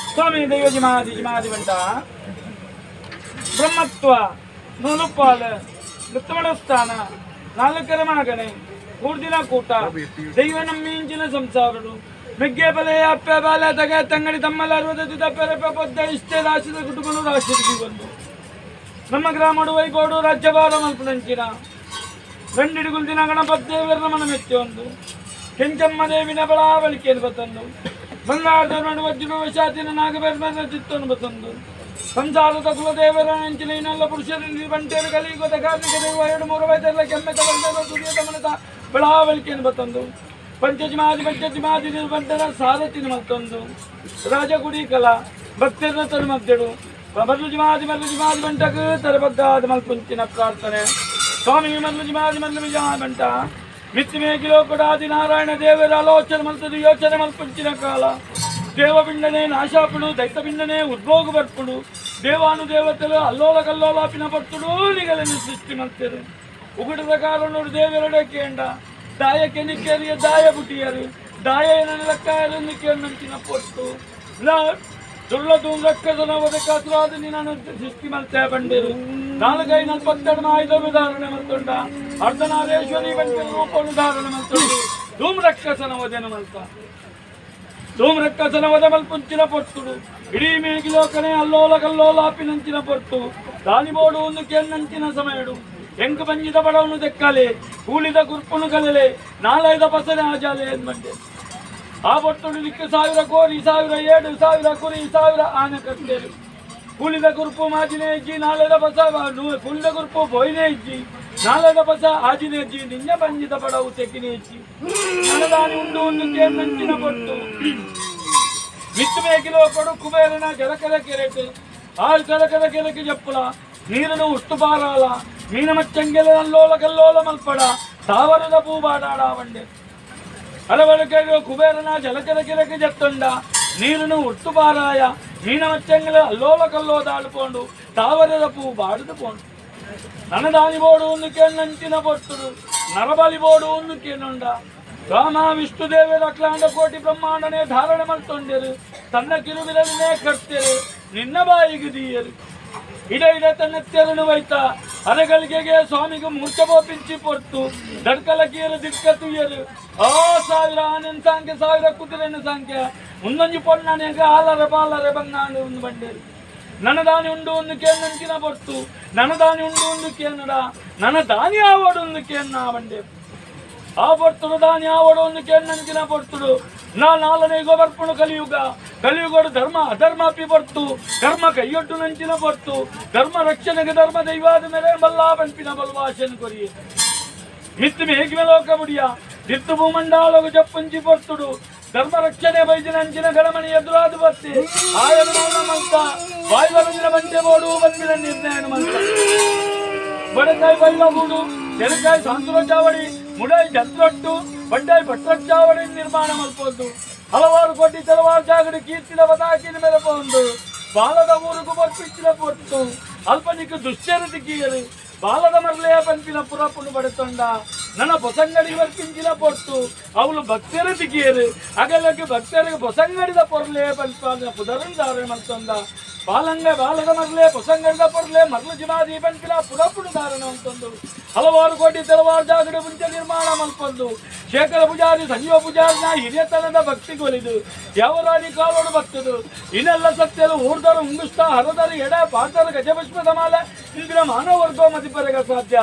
ಸ್ವಾಮಿ ದೈವ ಜಿಮಾದಿ ಜಿಮಾದಿ ಬಂಟ ಬ್ರಹ್ಮತ್ವ ನೂಲುಪಾಲ ಸ್ಥಾನ ನಾಲ್ಕರ ಮಗನೆ ಕೂರ್ದಿನ ಕೂಟ ದೈವ ನಮ್ಮೀಂಚಿನ ಸಂಸಾರಡು ಮೆಗ್ಗೆ ಬಲೆ ಅಪ್ಪೆ ಬಾಲೆ ತಗೆ ತಂಗಡಿ ತಮ್ಮಲ ಅರವತ್ತು ಪೆರಪೆ ಪೊದ್ದ ಇಷ್ಟೇ ರಾಶಿದ ಕುಟುಂಬನು ರಾಶಿಗೆ ಬಂದು ನಮ್ಮ ಗ್ರಾಮಡು ವೈಗೋಡು ರಾಜ್ಯಭಾರ ಮಲ್ಪುನಂಚಿನ ರಂಡಿಡುಗುಲ್ ದಿನ ಗಣಪತಿ ದೇವರ ಮನ ಮೆಚ್ಚೊಂದು ಕೆಂಚಮ್ಮ ದೇವಿನ ಬಳಾವಳಿಕೆಯನ್ನು ಬತ್ತಂದು ಬಂಗಾರದ ನಡು ವಜ್ರ ವಶಾತಿನ ನಾಗಬೆರ್ಮನ ಚಿತ್ತನ್ನು ಬತ್ತಂದು ಸಂಸಾರದ ಕುಲದೇವರ ನೆಂಚಿನ ಇನ್ನೆಲ್ಲ ಪುರುಷರು ಬಂಟೇರು ಕಲಿಯುಗದ ಕಾರ್ಮಿಕ ದೇವ ಎರಡು ಮೂರು ವೈದ್ಯರ ಕೆಮ್ಮೆ ತಗೊಂಡ ಸೂರ್ಯ ತಮನದ ಬಳಾವಳಿಕೆಯನ್ನು ಬತ್ತಂದು ಪಂಚಜಿಮಾದಿ ಪಂಚಜಿಮಾದಿ ನಿರ್ಬಂಧನ ಸಾರಥಿನ ಮತ್ತೊಂದು ರಾಜಗುಡಿ ಕಲಾ ಭಕ್ತರ ತರು ಮಧ್ಯಡು ಮರ್ಲು ಜಿಮಾದಿ ಮರ್ಲು ಜಿಮಾದಿ ಬಂಟಕ ತರಬಗ್ಗಾದ ಮಲ್ಪುಂಚಿನ ಪ್ರಾರ್ಥನೆ. ಸ್ವಾಮಿ ಮರ್ಲು ಜಿಮಾದಿ ಮರ್ಲು ಜಿಮಾದಿ ಬಂಟ ಮಿತ್ತಿಮೇ ಕಿಲೋ ಕೊಡಾದಿ ನಾರಾಯಣ ದೇವರ ಆಲೋಚನೆ ಮಲ್ತದು ಯೋಚನೆ ಮಲ್ಪುಂಚಿನ ಕಾಲ ದೇವಪಿಂಡನೆ ನಾಶಾಪುಡು ದೈತಪಿಂಡನೆ ಉದ್ಭೋಗ ಬರ್ಪುಡು ದೇವಾನು ದೇವತೆಲು ಅಲ್ಲೋಲ ಕಲ್ಲೋಲಾಪಿನ ಪರ್ತುಡು ನಿಗలని ಸೃಷ್ಟಿ ಮಲ್ತೆರು ಉಗುಟದ ಕಾರಣರು ದೇವರಡೆ ಕೇಂಡ ದಾಯ ಕೆನಿಕೆರಿಯ ದಾಯ ಬುಟಿಯರು ದಾಯ ಲೆಕ್ಕಾಯರು ನಿಕ್ಕೆಂಚಿನ ಪೊಟ್ಟು ದುರ್ಲ ದೂಂದ್ರಕ್ಕದನ ಒದಕಾಸುರಾದ ನಾನು ಸೃಷ್ಟಿ ಮಲ್ತೆ ಬಂಡಿರು ನಾಲ್ಕೈ ನಲ್ಪತ್ತೆರಡು ಆಯುಧನು ಧಾರಣೆ ಮಲ್ತುಂಡ ಅರ್ಧನಾರೇಶ್ವರಿ ಬಂಟಿನ ರೂಪವನ್ನು ಧಾರಣೆ ಮಲ್ತುಂಡು ಧೂಮ್ರಕ್ಕಸನ ವದನ ಮಲ್ತ ಧೂಮ್ರಕ್ಕಸನ ವದ ಮಲ್ಪುಂಚಿನ ಪೊರ್ತುಡು ಇಡೀ ಮೇಗಿಲೋಕನೆ ಅಲ್ಲೋಲ ಕಲ್ಲೋಲಾಪಿನಂಚಿನ ಪೊರ್ತು ದಾನಿಬೋಡು ಒಂದು ಕೆನ್ನಂಚಿನ ಸಮಯಡು ಎಂಕು ಬಂಜಿದ ಬಡವನು ದೆಕ್ಕಲೆ ಕೂಲಿದ ಕುರ್ಪುನು ಕಲಲೆ ನಾಲೈದ ಪಸನೆ ಆಜಾಲೆ ಎಂದ್ಮಂಡೆ ಆ ಬೊಟ್ಟುಡು ದಿಕ್ಕು ಸಾವಿರ ಕೋರಿ ಸಾವಿರ ಏಳು ಸಾವಿರ ಕುರಿ ಸಾವಿರ ಆನೆ ಕಟ್ಟೇರು ಕೂಲಿದ ಕುರ್ಪು ಮಾಜಿನೇ ಇಜ್ಜಿ ನಾಲೆದ ಬಸ ಕೂಲಿದ ಕುರ್ಪು ಬೋಯ್ನೇ ಇಜ್ಜಿ ನಾಲೆದ ಬಸ ಆಜಿನೇ ಇಜ್ಜಿ ನಿಂಜ ಬಂಜಿದ ಬಡವು ತೆಕ್ಕಿನೇ ಇಜ್ಜಿ ನನದಾನಿ ಉಂಡು ಒಂದು ಕೇಂದಂಚಿನ ಪೊಟ್ಟು ಮಿತ್ತು ಮೇಕಿಲೋ ಕೊಡು ಕುಬೇರನ ಜಲಕದ ಕೆರೆಟು ಆ ಜಲಕದ ಕೆರೆಗೆ ಜಪ್ಪುಲ ನೀರನ್ನು ಉಷ್ಟು ಬಾರಾಲ ಮೀನ ಮಚ್ಚಂಗೆಲೆ ಅಲ್ಲೋಲ ಕಲ್ಲೋಲ ಮಲ್ಪಡ ತಾವರದ ಪೂ ಬಾಡಾಡ ಬಂಡೆ ಅಲವಳಕೆ ಕುಬೇರನ ಜಲಕದ ಕೆರೆಗೆ ಜತ್ತೊಂಡ ನೀರನ್ನು ಉಟ್ಟು ಬಾರಾಯ ಮೀನ ಮಚ್ಚಂಗೆಲೆ ಅಲ್ಲೋಲ ಕಲ್ಲೋದಾಳುಕೊಂಡು ತಾವರದ ಪೂ ಬಾಡದು ಪೋಂಡು ನನದಾನಿ ಬೋಡು ಒಂದು ಕೇಳಂಚಿನ ಪೊರ್ತುಡು ನರಬಲಿ ಬೋಡು ಒಂದು ಕೇನುಂಡ ರಾಮ ವಿಷ್ಣು ದೇವರ ಅಖಿಲಾಂಡ ಕೋಟಿ ಬ್ರಹ್ಮಾಂಡನೆ ಧಾರಣೆ ಮಲ್ತೊಂಡೆರು ತನ್ನ ಕಿರುಬಿರಲಿನೇ ಕರ್ತೆರು ನಿನ್ನ ಬಾಯಿಗೆ ದೀಯರು ಇಡ ಇಡ ತನ್ನ ತೆರನು ವೈತ ಅರಗಳಿಗೆಗೆ ಸ್ವಾಮಿಗೆ ಮೂರ್ಛ ಬೋಪಿಂಚಿ ಪೊರ್ತು ದಡ್ಕಲ ಕೀರು ದಿಕ್ಕ ತುಯ್ಯರು ಆ ಸಾವಿರ ಆನೆನ್ ಸಾಂಖ್ಯ ಸಾವಿರ ಕುದುರೆನ ಸಾಂಖ್ಯ ಮುಂದೊಂಜಿ ಪೊಣ್ಣನೆಗ ಆಲರೆ ಪಾಲರೆ ಬಂಗಾಂಡು ಒಂದು ಬಂಡೇರು ನನದಾನಿ ಉಂಡು ಒಂದು ಕೇಳಂಚಿನ ಪೊರ್ತು ನನದಾನಿ ಉಂಡು ಒಂದು ಕೇನಡ ನನ್ನ ದಾನಿ ಆವಡು ಒಂದು ಕೇನ್ನ ಬಂಡೆ ಆ ಪೊರ್ತುಡು ದಾನಿ ಆವಡು ಒಂದು ಕೇಳಂಚಿನ ಪೊರ್ತುಡು ನಾ ನಾಲನೇ ಬರ್ಪುಣು ಕಲಿಯುಗ ಕಲಿಯುಗಡು ಧರ್ಮ ಅಧರ್ಮ ಅಪ್ಪಿ ಪೊರ್ತು ಧರ್ಮ ಕೈಯೊಡ್ಡು ನಂಚಿನ ಪೊರ್ತು ಧರ್ಮ ರಕ್ಷಣೆಗೆ ಧರ್ಮ ದೈವಾದ ಮೇರೆ ಬಲ್ಲಾ ಬನ್ಪಿನ ಬಲ್ವಾಶನ್ ಕೊರಿಯೆ ಮಿತ್ತು ಮೇಘ ಲೋಕ ಬುಡಿಯ ದಿತ್ತು ಭೂಮಂಡಾಲೋಗ ಜಪ್ಪುಂಚಿ ಪೊರ್ತುಡು ಧರ್ಮ ರಕ್ಷಣೆ ಬೈದಿನ ಅಂಚಿನ ಗಣಮಣಿ ಎದುರಾದು ಬತ್ತಿ ಆಯನ ಮಂತ ಬಾಯಿ ಬಂಟೆ ಬೋಡು ಬಂದಿನ ನಿರ್ಣಯ ಮಂತ ಬಡಕಾಯಿ ಬೈಲಗೂಡು ತೆಲಕಾಯಿ ಸಾಂತುರ ಚಾವಡಿ ಮುಡಾಯಿ ಜತ್ರೊಟ್ಟು ಬಡ್ಡಾಯಿ ಭಟ್ರ ಚಾವಡಿ ನಿರ್ಮಾಣ ಮಲ್ಪೊಂದು ಹಲವಾರು ಕೋಟಿ ತಲವಾರು ಜಾಗಡಿ ಕೀರ್ತಿನ ಪತಾಕಿನ ಮೇಲೆ ಪೊಂದು ಬಾಲದ ಊರುಗು ಬರ್ಪಿಚ್ಚಿನ ಪೊರ್ತು ಅಲ್ಪನಿಕ್ ದುಶ್ಚರಿತ ಕೀಯರು ಬಾಲದ ಮರಲೆಯ ಪಂಪಿನ ಪುರಪುನು ಬಡತೊಂಡ ನನ್ನ ಬೊಸಂಗಡಿ ಬರ್ಪಿಂಚಿನ ಪೊರ್ತು ಅವಳು ಭಕ್ತರ ದಿಕ್ಕಿಯರು ಅಗಲಕ್ಕೆ ಭಕ್ತರಿಗೆ ಬೊಸಂಗಡಿದ ಪೊರ್ಲೆ ಪಂಪಾದ ಪುದರುಂದಾರೆ ಮಲ್ತೊಂದ ಬಾಲಂಗ ಬಾಲದ ಮರಲೆ ಬೊಸಂಗಡಿದ ಪೊರ್ಲೆ ಮರಳು ಜಿಮಾದಿ ಪಂಪಿನ ಪುರಪುನು ಧಾರಣ ಅಂತಂದು ಹಲವಾರು ಕೋಟಿ ತಲವಾರು ಜಾಗಡೆ ಮುಂಚೆ ನಿರ್ಮಾಣ ಮಲ್ಪಂದು ಶೇಖರ ಪೂಜಾರಿ ಸಂಜೀವ ಪೂಜಾರಿನ ಹಿರಿಯತನದ ಭಕ್ತಿಗೊಲಿದು ಯಾವರಾಣಿ ಕಾಲೋಡು ಬರ್ತದು ಇನ್ನೆಲ್ಲ ಸತ್ಯಲು ಊರ್ದರು ಉಂಗುಸ್ತ ಹರದರು ಎಡ ಪಾತರು ಗಜಪುಷ್ಪ ಸಮಾಲ ಇಂದಿನ ಮಾನವ ವರ್ಗೋ ಮತಿಪರೆಗ ಸಾಧ್ಯ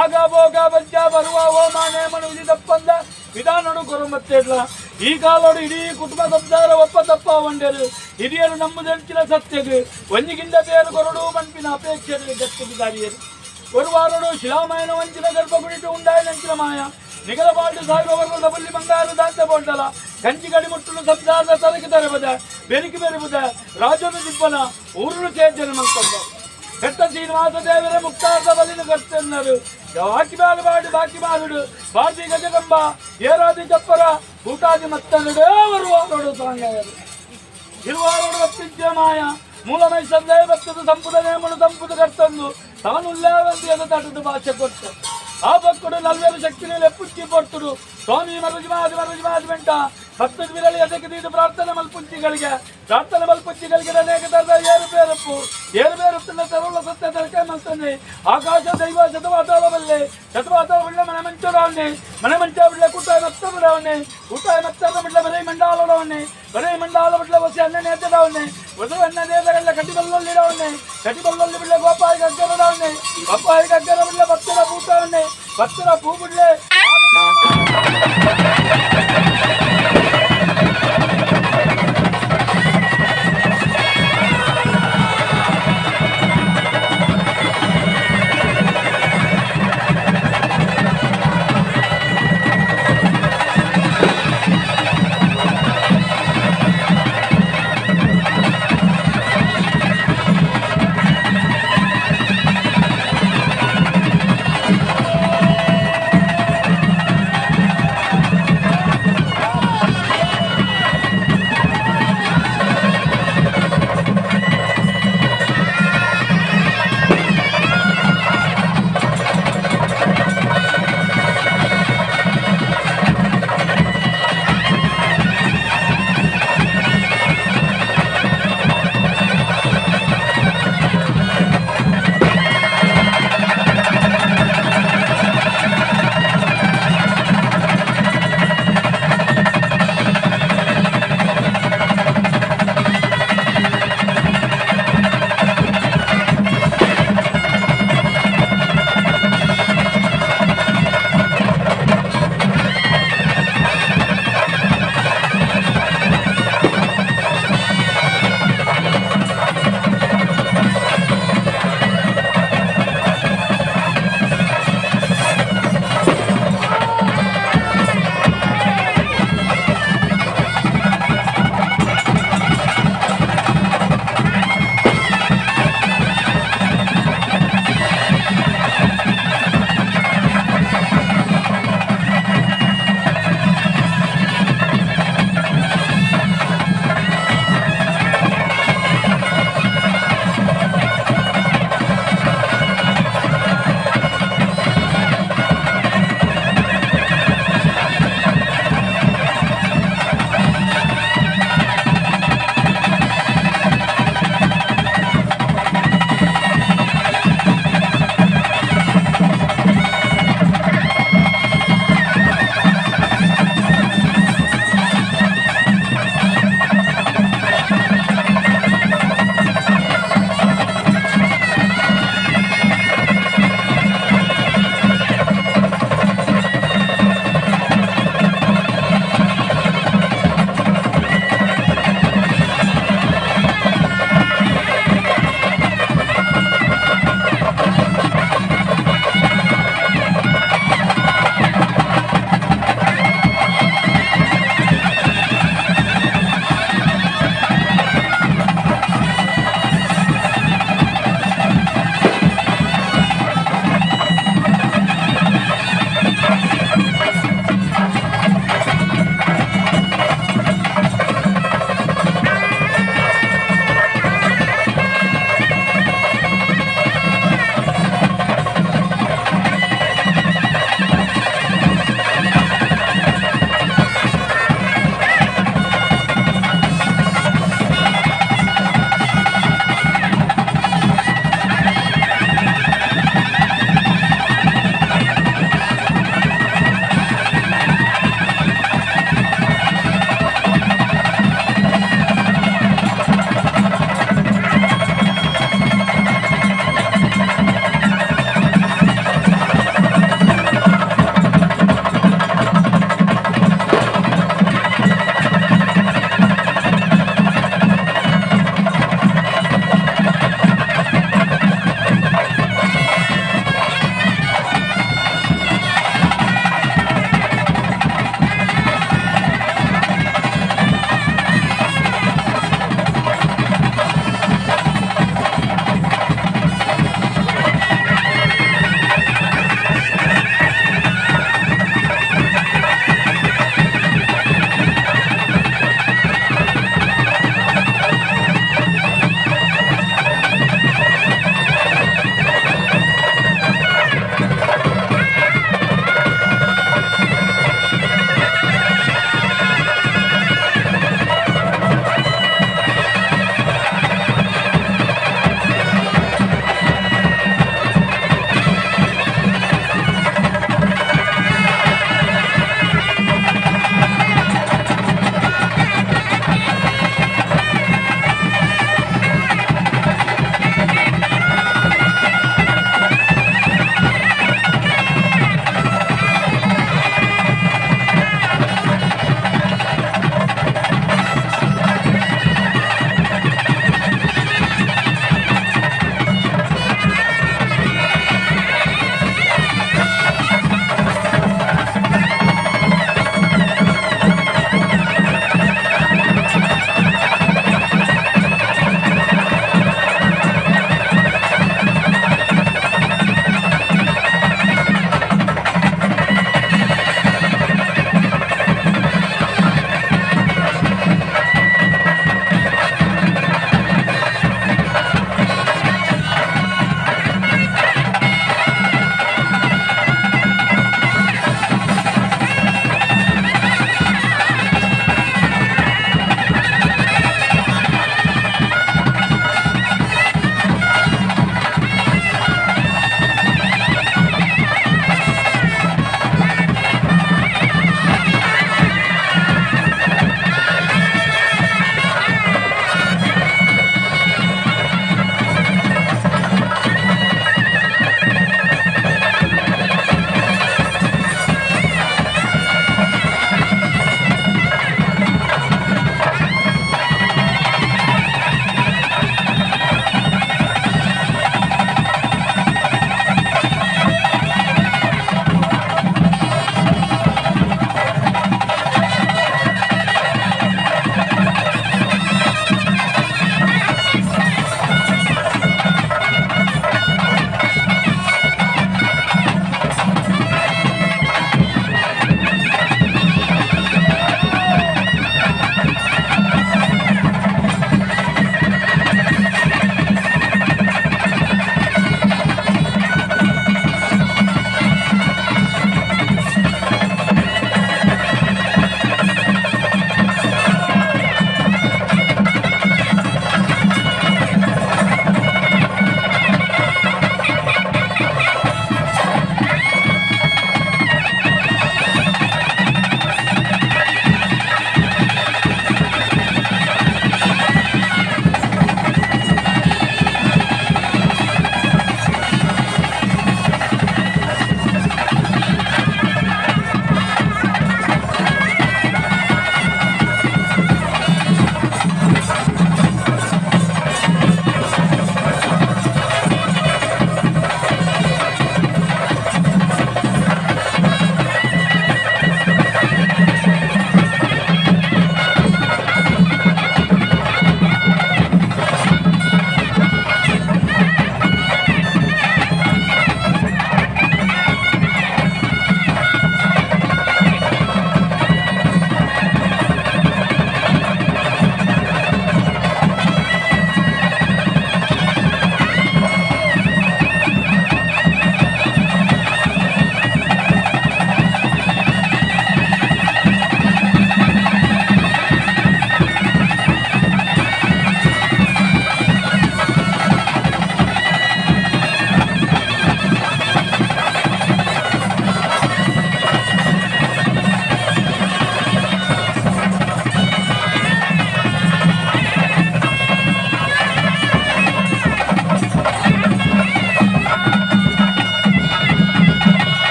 ಆಗ ಭೋಗ ಬಜ್ಜ ಬರುವ ಓ ಮಾನೆ ಮನು ವಿಧಿ ತಪ್ಪಂದ ವಿಧಾನಡು ಕೊರಮತ್ತೇಡ್ಲ ಈ ಕಾಲೋಡು ಇಡೀ ಕುಟುಂಬ ಸಂಸಾರ ಒಪ್ಪ ತಪ್ಪ ವಂಡರು ಹಿರಿಯರು ನಮ್ಮದೆಂಚಿನ ಸತ್ಯಗೆ ಒಂಜಿಗಿಂದ ಬೇರು ಕೊರಡು ಮನ್ಪಿನ ಅಪೇಕ್ಷೆ ಗತ್ತಿದಾರಿಯರು ಒಂದು ವಾರಡು ಶಿಲಾಮಯನ ವಂಚಿನ ಗರ್ಭಗುಡಿಟು ಉಂಡಾಯನಂಚಿನ ಮಾಯ ನಿಗಲಬಾಡು ಸಾವಿರ ವರ್ಷದ ಬಲ್ಲಿ ಬಂಗಾರ ದಾಂತ ಬೋಂಡಲ ಕಂಚಿ ಗಡಿಮುಟ್ಟಲು ಸಂಸಾರದ ತರಗೆ ತರಬದ ಬೆರಿಕೆ ಬೆರಬುದ ರಾಜನು ದಿಬ್ಬನ ಊರುನು ಚೇತನ ಮಲ್ಕೊಂಡ ಕೆಟ್ಟ ಶ್ರೀನಿವಾಸ ದೇವರ ಮುಕ್ತಾರ್ಥ ಬಲಿನ ಕರ್ತನ್ನರು ಬಾಕಿ ಬಾಲು ಬಾಡು ಬಾಕಿ ಬಾಲುಡು ಭಾರತಿ ಗಜಗಂಬ ಏರಾದಿ ಚಪ್ಪರ ಊಟಾದಿ ಮತ್ತನುಡೇ ಬರುವ ಸಾಂಗಯರು ಇರುವಾರೋಡು ಒಪ್ಪಿದ್ಯ ಮಾಯ ಮೂಲಮೈ ಸಂದೇಹ ಭಕ್ತದ ಸಂಪುಟ ನೇಮನು ಸಂಪುಟ ಕರ್ತಂದು ತಾನುಲ್ಲೇವಂತಿ ಎದ ತಟದ ಭಾಷೆ ಕೊಟ್ಟು ಆ ಭಕ್ತರು ನಲ್ವೇರು ಶಕ್ತಿನಲ್ಲಿ ಪುಚ್ಚಿ ಪೊರ್ತುಡು ಸ್ವಾಮಿ ಮರುಜಿ ಮಾದಿ ಮರುಜಿ ಮಾದಿ ಬೆಂಟ ಭಕ್ತದ ವಿರಳಿ ಅದಕ್ಕೆ ದೀದು ಪ್ರಾರ್ಥನೆ ಮಲ್ಪುಂಚಿಗಳಿಗೆ ಪ್ರಾರ್ಥನೆ ಮಲ್ಪುಂಚಿಗಳಿಗೆ ಅನೇಕ ತರದ ಏರು ಬೇರಪ್ಪು ಏರು ಬೇರುತ್ತಿನ ತರುಳ ಸತ್ಯ ತರಕೆ ಮಲ್ತನೆ ಆಕಾಶ ದೈವ ಶತವಾತಾಳ ಬಲ್ಲೆ ಶತವಾತಾಳ ಬಿಡ್ಲೆ ಮನೆ ಮಂಚಡವನ್ನೇ ಮನೆ ಮಂಚ ಬಿಡ್ಲೆ ಕೂಟ ಮತ್ತಡವನ್ನೇ ಕೂಟ ಮತ್ತದ ಬಿಡ್ಲೆ ಬರೈ ಮಂಡಾಲಡವನ್ನೇ ಬರೈ ಮಂಡಾಲ ಬಿಡ್ಲೆ ವಸಿ ಅನ್ನ ನೇತಡವನ್ನೇ ವಸು ಅನ್ನ ನೇತಗಲ್ಲ ಕಟಿಬಲ್ಲಲ್ಲಿಡವನ್ನೇ ಕಟಿಬಲ್ಲಲ್ಲಿ ಬಿಡ್ಲೆ ಗೋಪಾಯಿ ಗಗ್ಗರಡವನ್ನೇ ಗೋಪಾಯಿ ಗಗ್ಗರ ಬಿಡ್ಲೆ ಭಕ್ತರ ಪೂತವನ್ನೇ ಭಕ್ತರ ಪೂ ಬಿಡ್ಲೆ.